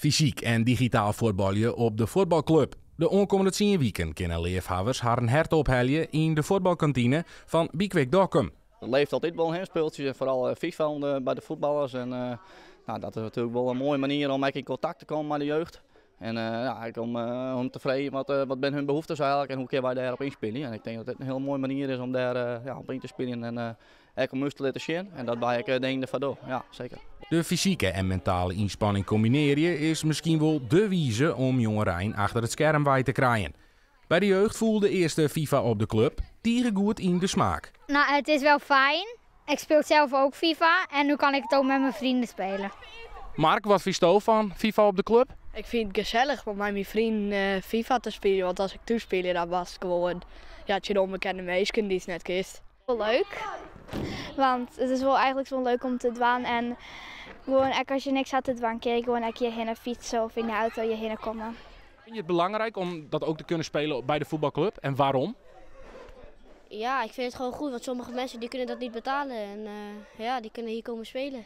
Fysyk en digitaal fuotbalje op de fuotbalklup. De oankommende 10 wiken kinne leafhawwers harren hert ophelje yn de fuotbalkantine fan Be Quick Dokkum. Er leeft altyd wol, hè, spultsjes en foaral FIFA by de fuotballers. En nou, dat is natuerlik wol in moaie manier om ek yn kontakt te kommen mei de jeugd. En ja, ek om te freegjen wat binne hun behoeftes eigentlik en hoe kinne wy dêrop ynspylje. En ik tink dat dit in hiele moaie manier is om dêr ja, op yn te spyljen en ek om ús te litten sjen. En dat wy ek dingen derfoar dogge. Ja, seker. De fysike en mentale ynspanning kombinearje is miskien wol de wize om jongerein achter it skerm wei te krijen. By de jeugd foel de earste FIFA op de klup tige goed yn de smaak. Nou, het is wel fijn. Ik speel zelf ook FIFA en nu kan ik het ook met mijn vrienden spelen. Mark, wat fynsto fan FIFA op de klup? Ik fyn it gesellich om mei myn freonen FIFA te spyljen. Want as ik thús spylje, dan was it gewoan, ja, tsjin ûnbekende minsken dy'tst net kenst. Leuk, want it is wol eigentlik wol leuk om te dwaan. En gewoan, ek as je niks ha te dwaan, kinne je gewoan ek hjirhinne fytse of yn de auto hjirhinne komme. Vind je het belangrijk om dat ook te kunnen spelen bij de voetbalclub en waarom? Ja, ik vind het gewoon goed, want sommige mensen die kunnen dat niet betalen. En ja, die kunnen hier komen spelen.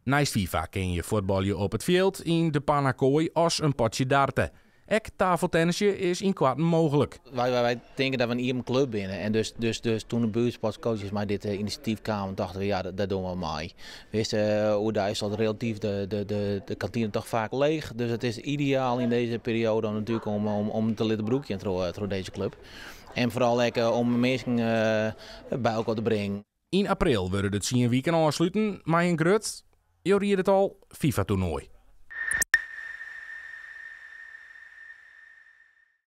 Neist FIFA kinne je fuotbalje op it fjild, yn de pannakoai of in potsje darte. Ek tafeltennisje is ynkoarten mooglik. Wy tinke dat we in iepen klup binne. En dus doe't de buertsportcoaches mei dit inisjatyf kamen, tochten we, ja, dat dogge we mei. Witst, oerdeis stiet relatyf de kantine dochs faak leech. Dus it is ideaal yn dizze perioade om natuerlik om te litten brûken troch dizze klup. En foaral ek om minsken by elkoar te bringen. Yn april wurde de 10 wiken ôfsletten mei in grut, jo riede it al, FIFA-toernoai.